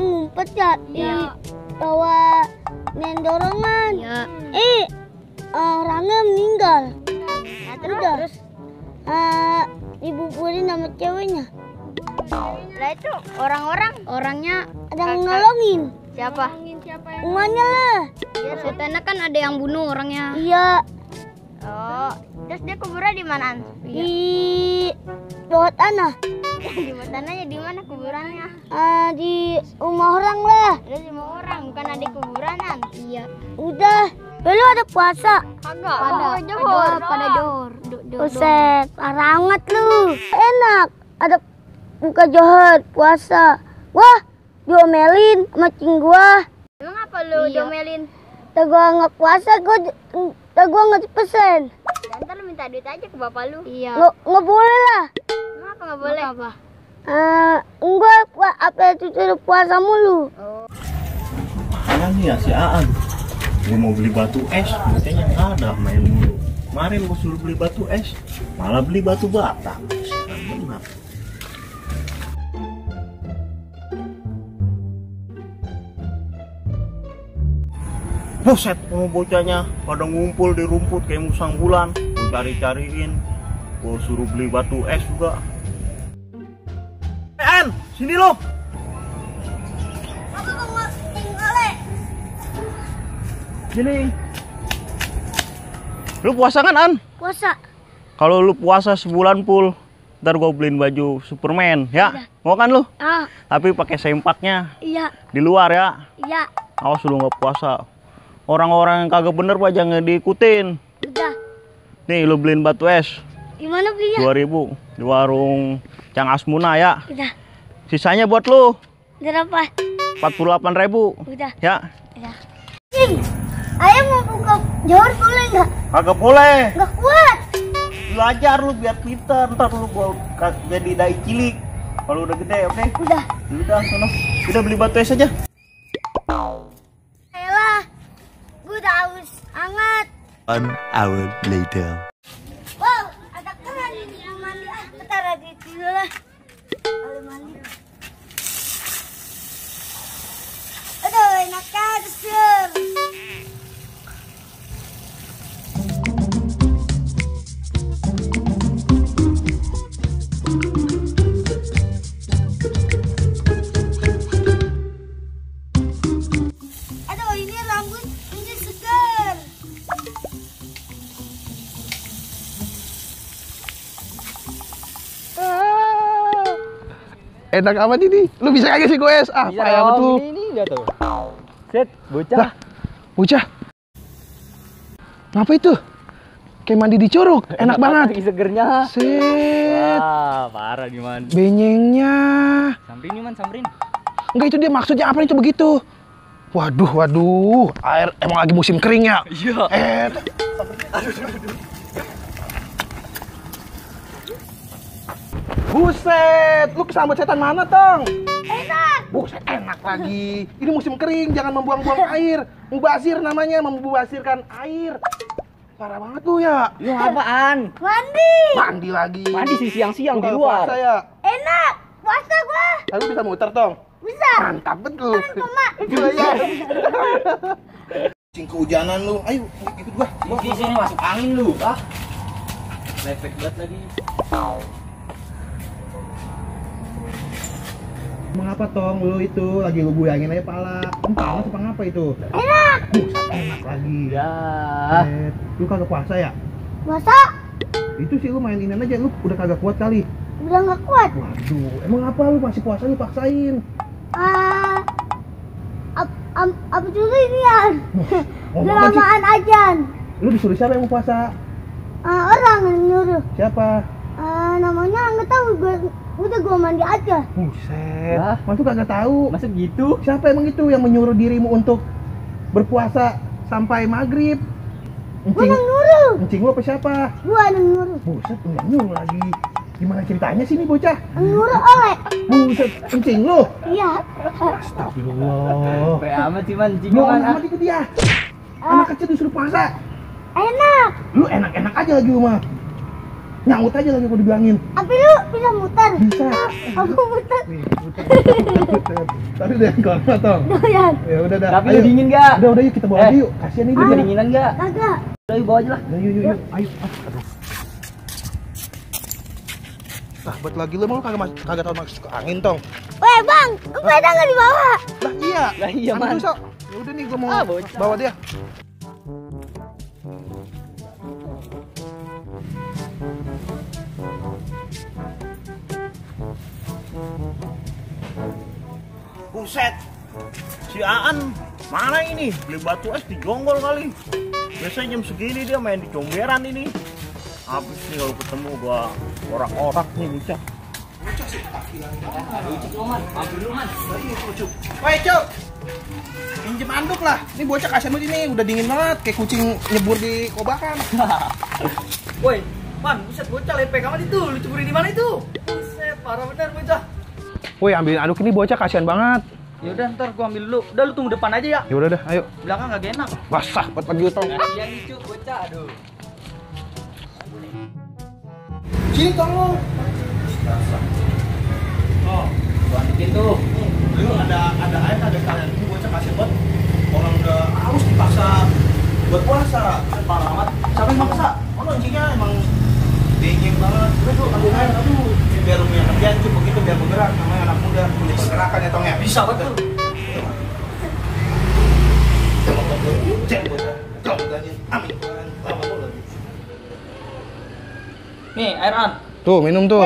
ngumpet ya di bawah mendorongan. Iya. Orangnya meninggal. Nah, Terus dibuburin sama ceweknya. Lah itu orangnya Ada yang nolongin. siapa? Umanya lah. Iya, maksudnya kan ada yang bunuh orangnya. Iya, Oh, terus dia kuburan di mana? di bawah tanah. Di tanahnya di mana kuburannya? Di rumah orang lah. Ada 5 orang, bukan ada kuburanan. Iya. Udah. Lu ada puasa? Kagak. Pada johor. Buset, parah amat lu. Enak. Ada buka johor, puasa. Wah, diomelin sama cing gua. Emang apa lu domelin? Tak gua nggak puasa, gua nggak pesen. Ntar lu minta duit aja ke bapak lu. Iya. Nggak boleh lah. Emang apa nggak boleh? Apa? Enggak, apa itu suruh puasa mulu. Mana nih ya si Aan? Gue mau beli batu es, katanya nggak ada, main mulu. Kemarin gue suruh beli batu es, malah beli batu bata. Setan benar. Buset, mau bocahnya pada ngumpul di rumput kayak musang bulan. Gue cari-cariin, gue suruh beli batu es juga. An, sini lo. Sini. Lu puasa kan, An? Puasa. Kalau lu puasa sebulan full, ntar gue beliin baju Superman, ya? Udah. Mau kan lu? Tapi pakai sempaknya iya. di luar ya. Iya. Awas lu nggak puasa. Orang-orang yang kagak bener pak jangan diikutin. Udah. Nih lu beliin batu es. Gimana belinya? 2.000 di warung Cang Asmuna ya. Udah. Sisanya buat lu. Berapa? 48.000. Udah. Ya. Udah. Ayah mau buka johor boleh nggak? Kagak boleh. Nggak kuat. Belajar lu biar pinter, ntar lu gua jadi dai cilik. Kalau udah gede, oke? Udah. Udah, sono. Udah beli batu es aja. Ayolah. Gue udah haus hangat. 1 hour later. Wow, ada keran ini yang mandi. Bentar lagi dulu lah. Kalau mandi. Aduh, enak kan, Sir. Aduh, ini rambut ini segar. Enak amat ini. Lu bisa kagak sih goes? Bisa Payah amat lu. ini enggak tuh. Set, bocah. Lah, bocah. Ngapa itu? Kayak mandi di curug. Enak banget. Lagi segernya. Set. Wah, parah di man. Benyengnya. Samperin nih man, samperin. Enggak, itu dia maksudnya apa itu begitu? Waduh. Air emang lagi musim kering ya? Iya. Buset, lu kesambet setan mana, Tong? Enak. Buset, enak lagi. Ini musim kering, jangan membuang-buang air. Mubazir namanya, membazirkan air. Parah banget lu ya. Lu apaan? Mandi. Mandi lagi. Mandi sih siang-siang di Lu luar. puasa ya? Enak. Puasa gua. Lalu bisa muter, Tong? Bisa. Mantap betul. Mama. Gila ya. Cing kehujanan lu. Ayo, ikut gua. Di sini masuk angin lu. Ah. Lepek banget lagi. Mengapa Tong lu itu lagi lu goyangin aja pala? Panas apa ngapa itu? Enak. Buset, enak lagi. Ya. Lu kagak puasa ya? Puasa. Itu sih lu main inian aja, lu udah kagak kuat kali. Udah nggak kuat. Waduh, emang apa lu masih puasa lu paksain? Apa dulu ini ya? Ngomong Udah apa sih? lamaan ajan. Lu disuruh siapa yang mau puasa? Orang yang nyuruh. Siapa? Namanya nggak tahu. Udah gua mandi aja. Buset. Lah? Man tuh kagak tahu. Masa gitu? Siapa emang itu yang menyuruh dirimu untuk berpuasa sampai maghrib? Gua yang nyuruh. Encing lu apa siapa? Gua yang nyuruh. Buset, lu yang nyuruh lagi. Gimana ceritanya sih nih bocah? Yang nyuruh oleh. Buset, encing lu. Iya. Astagfirullah. Kayak amat sih man, Lu cingan. amat ikut dia. Anak kecil disuruh puasa. Enak. Lu enak-enak aja lagi lu mah. Nyaut aja lagi kalau dibilangin. Tapi lu bisa muter. Bisa. Aku muter. Nih, muter. Tapi udah korma Tong. Doyan. Ya udah dah. Tapi dingin nggak? Udah yuk kita bawa aja yuk. Kasihan nih dia. Dinginan nggak? Kagak. Udah yuk bawa aja lah. Yuk. Ayo. Aduh. Buat lagi lu emang kagak tahu masuk angin Tong. Weh bang, sepeda nggak dibawa. Lah iya. Lah iya, Ambil Man. dulu, Sok. Ya udah nih gua mau bocah. bawa dia. Buset, si Aan mana ini? Beli batu es di Jonggol kali. Biasanya jam segini dia main di Comberan ini. Habis nih kalau ketemu gua orak-orak nih bocah. Mampir dulu, Man. Woi, Cuk. Pinjem anduk lah. Ini bocah kasihan banget ini, udah dingin banget kayak kucing nyebur di kobakan. Woi, Man, buset bocah lepek amat itu. Lu ceburin di mana itu? Buset, parah bener bocah. Woi, ambilin anduk ini bocah kasihan banget. Ya udah, ntar gua ambil dulu. Udah lu tunggu depan aja ya. Ya udah dah, ayo. Belakang kagak enak. Basah buat pagi Tong. Kasihan nih, Cuk, bocah. Aduh. Sini Tong lu. Oh, Gua anterin tuh. lu ada air kagak kalian ini bocah kasihan banget. Orang udah haus dipaksa buat puasa. Parah amat. Siapa yang maksa? Oh, loncengnya emang dingin banget. Aduh, ambil air, aduh. Biar punya kerjaan Cuk, begitu biar bergerak. Namanya anak muda, punya pergerakan ya Tong ya. Bisa betul. Nih, air An. Tuh, minum tuh.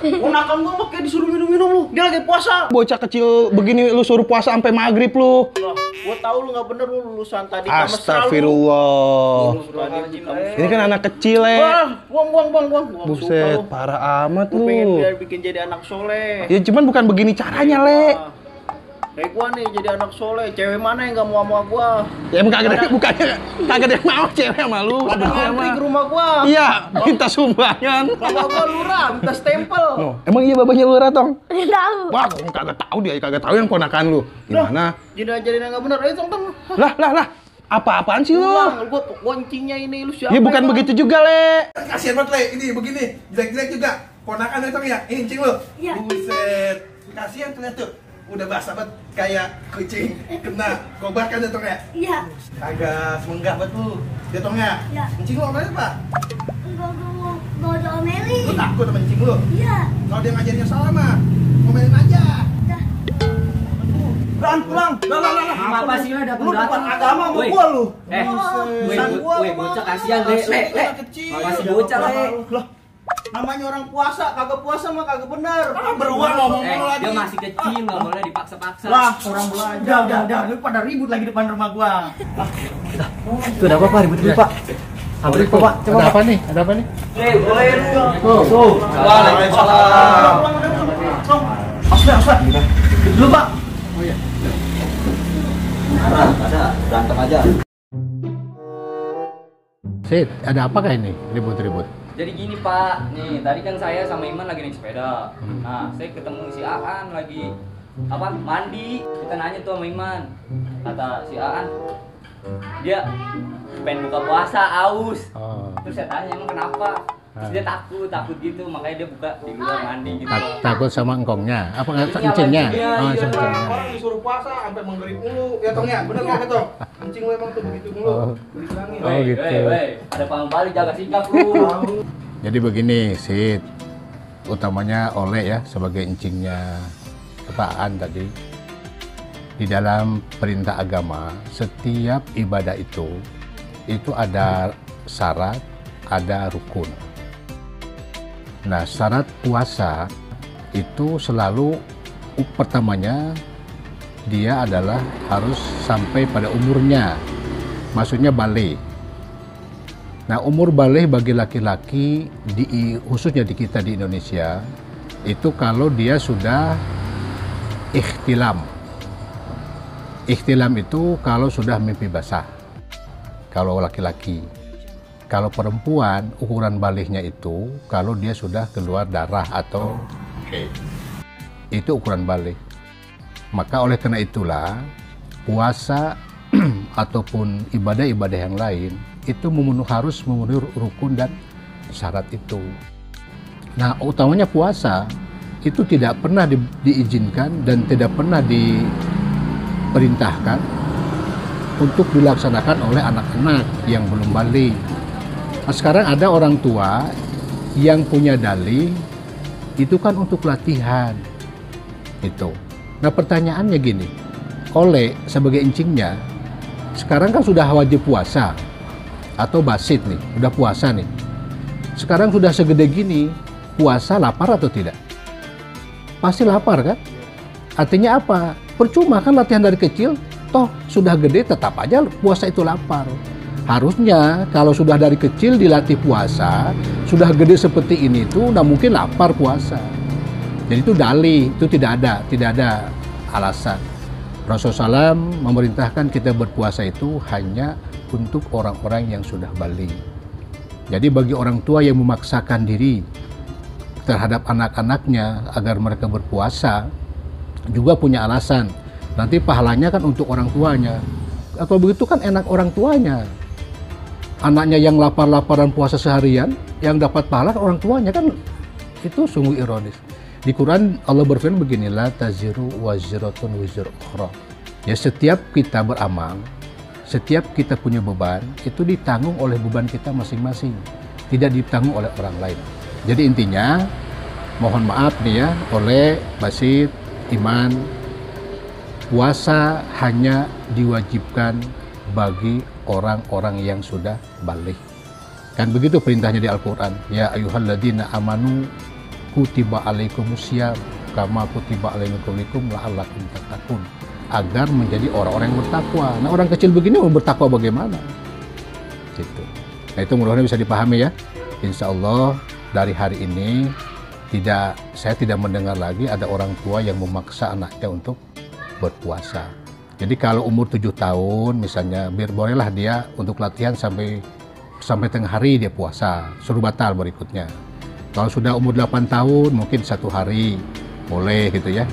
Ponakan gua lo kayak disuruh minum-minum lu. Dia lagi puasa. Bocah kecil begini lu suruh puasa sampai maghrib lu. Lah, gua tahu lu nggak bener lu lulusan tadi sama Astagfirullah. Ini kan anak kecil, Buang. Buset, parah amat Lu pengen lu. biar bikin jadi anak soleh. Ya cuman bukan begini caranya, Le. Kayak gua nih jadi anak soleh. Cewek mana yang nggak mau sama gua? Ya emang kagak ada, bukannya kagak ada yang mau cewek sama lu. Ada sebenarnya ngantri mah. ke rumah gua. Iya, minta sumbangan. Bapak gua lurah, minta stempel. No, emang iya babanya lurah, Tong? Nggak tahu. Wah, kagak tahu dia, kagak tahu yang ponakan lu. Gimana? Jadi nggak bener. Ayo tong. Lah. Apa-apaan sih lu? Pulang, gua goncingnya ini lu siapa? Ya bukan emang? begitu juga, Le. Kasihan banget, Le. Ini begini, jelek-jelek juga. Ponakan lu Tong ya? Ini incing lu? Iya. Buset. Kasihan ternyata tuh. Udah basah banget kayak kucing kena kobakan ya Tong ya? Iya. Kagak semenggah banget lu. Ya Tong ya? Iya. Incing lu apa Pak? Gak ada omelin. Lu takut sama incing lu? Iya. Kalau dia ngajarinnya salah mah, ngomelin aja. Pulang. Lah. Apa sih lu datang? Lu depan agama sama Woi. gua lu. Woi, bocah kasihan, Le. Masih bocah, Le. Lah, namanya orang puasa, kagak puasa mah kagak bener. Beruang ngomong lu lagi. Dia masih kecil, nggak boleh dipaksa-paksa. Lah, orang belajar. Udah, lu pada ribut lagi depan rumah gua. Itu ada apa, Pak? Ribut-ribut, Pak. Habis Pak. Coba Ada apa nih? Ada apa nih? Boleh lu. Tuh. Waalaikumsalam. Dulu, Pak. Oh iya. Ada, berantem aja. Sid, ada apa kayak ini? Ribut-ribut. Jadi gini Pak, nih tadi kan saya sama Iman lagi naik sepeda. Nah, saya ketemu si Aan lagi mandi. Kita nanya tuh sama Iman. Kata si Aan, dia pengen buka puasa, aus. Oh. Terus saya tanya emang kenapa? Terus dia takut gitu, makanya dia buka di luar mandi gitu. Takut sama engkongnya? Apa Kencingnya, kencingnya? Iya, Oh, iya. kencingnya. Orang disuruh puasa sampai menggerip mulu. Ya Tong ya? Bener nggak Tong? Incing lu emang tuh begitu mulu. Oh. Dibilangin. Oh, gitu. Ada panggung balik, jaga sikap lu. Jadi begini, Sid. Utamanya Oleh ya sebagai encingnya Kepaan tadi. Di dalam perintah agama, setiap ibadah itu ada syarat, ada rukun. Nah, syarat puasa itu selalu pertamanya dia adalah harus sampai pada umurnya. Maksudnya balik. Nah, umur balik bagi laki-laki khususnya di kita di Indonesia itu kalau dia sudah ihtilam. Ihtilam itu kalau sudah mimpi basah. Kalau laki-laki. Kalau perempuan ukuran baliknya itu kalau dia sudah keluar darah atau itu ukuran balik. Maka oleh karena itulah puasa ataupun ibadah-ibadah yang lain itu harus memenuhi rukun dan syarat itu. Nah, utamanya puasa itu tidak pernah diizinkan dan tidak pernah diperintahkan untuk dilaksanakan oleh anak-anak yang belum balik. Nah, sekarang ada orang tua yang punya dalih itu kan untuk latihan itu. Nah, pertanyaannya gini, Oleh sebagai encingnya sekarang kan sudah wajib puasa atau basit nih, udah puasa nih. Sekarang sudah segede gini, puasa lapar atau tidak? Pasti lapar kan? Artinya apa? Percuma kan latihan dari kecil, toh sudah gede tetap aja puasa itu lapar. Harusnya kalau sudah dari kecil dilatih puasa, sudah gede seperti ini tuh udah mungkin lapar puasa. Jadi itu dalih, itu tidak ada alasan. Rasulullah SAW memerintahkan kita berpuasa itu hanya untuk orang-orang yang sudah balik. Jadi bagi orang tua yang memaksakan diri terhadap anak-anaknya agar mereka berpuasa, juga punya alasan. Nanti pahalanya kan untuk orang tuanya. Atau begitu kan enak orang tuanya. Anaknya yang lapar-laparan puasa seharian, yang dapat pahala orang tuanya kan, itu sungguh ironis. Di Quran Allah berfirman begini, la taziru waziratun wizra ukhra. Ya, setiap kita beramal, setiap kita punya beban, itu ditanggung oleh beban kita masing-masing, tidak ditanggung oleh orang lain. Jadi intinya, mohon maaf nih ya, oleh Basit, Iman, puasa hanya diwajibkan bagi orang-orang yang sudah balik. Kan begitu perintahnya di Al-Quran. Ya ayyuhalladzina amanu kutiba alaikumusiyam kama kutiba alaikum la'allakum tattaqun, agar menjadi orang-orang yang bertakwa. Nah, orang kecil begini mau bertakwa bagaimana? Gitu. Nah, itu mudah-mudahan bisa dipahami ya. Insya Allah dari hari ini saya tidak mendengar lagi ada orang tua yang memaksa anaknya untuk berpuasa. Jadi kalau umur 7 tahun misalnya, bolehlah dia untuk latihan sampai tengah hari dia puasa, suruh batal berikutnya. Kalau sudah umur 8 tahun mungkin 1 hari boleh gitu ya.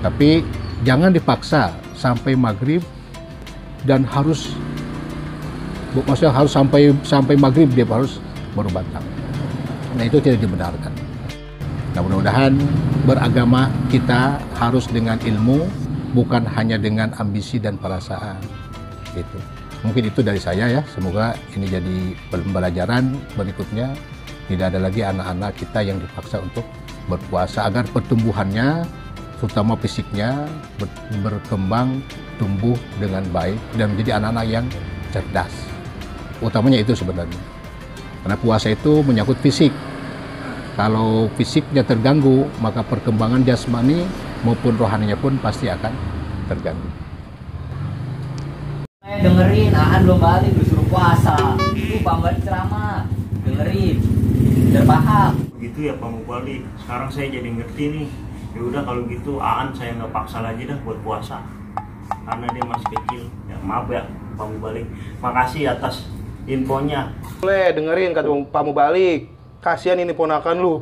Tapi jangan dipaksa sampai maghrib dan maksudnya harus sampai maghrib dia harus baru batal. Nah, itu tidak dibenarkan. Nah, mudah-mudahan beragama kita harus dengan ilmu, bukan hanya dengan ambisi dan perasaan. Gitu. Mungkin itu dari saya ya. Semoga ini jadi pembelajaran berikutnya. Tidak ada lagi anak-anak kita yang dipaksa untuk berpuasa, agar pertumbuhannya, terutama fisiknya, berkembang, tumbuh dengan baik dan menjadi anak-anak yang cerdas. Utamanya itu sebenarnya. Karena puasa itu menyangkut fisik. Kalau fisiknya terganggu, maka perkembangan jasmani maupun rohaninya pun pasti akan terganggu. Dengerin, Aan belum balik, disuruh puasa. Itu Pak ceramah, dengerin, biar paham. Begitu ya Pak Mubalik. Sekarang saya jadi ngerti nih. Ya udah kalau gitu Aan saya nggak paksa lagi dah buat puasa. Karena dia masih kecil. Ya maaf ya Pak Mubalik. Makasih atas infonya. Boleh dengerin kata Pak Mubalik. Kasihan ini ponakan lu.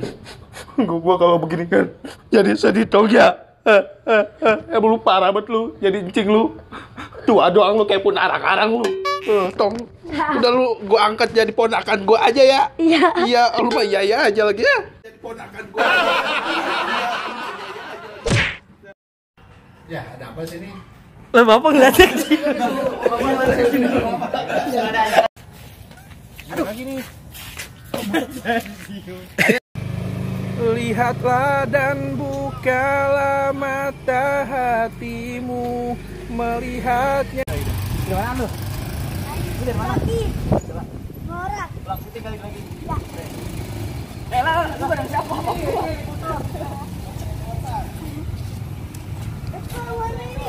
Gua kalau begini kan jadi sedih tau ya. Lu parah banget lu, jadi encing lu. Tua doang lu kayak pun arang-arang lu. Tong, udah lu gua angkat jadi ponakan gua aja ya. Iya. Iya, lu mah iya aja lagi ya. Jadi ponakan gua. Ya, ada apa sih ini? Lah Bapak ngeliatnya sih. Aduh, gini. Lihatlah dan bukalah mata hatimu melihatnya. Gimana lu? Lu dari mana? Morak. Pulang putih kali lagi. Ya. Lah, lu bareng siapa? Warna ini.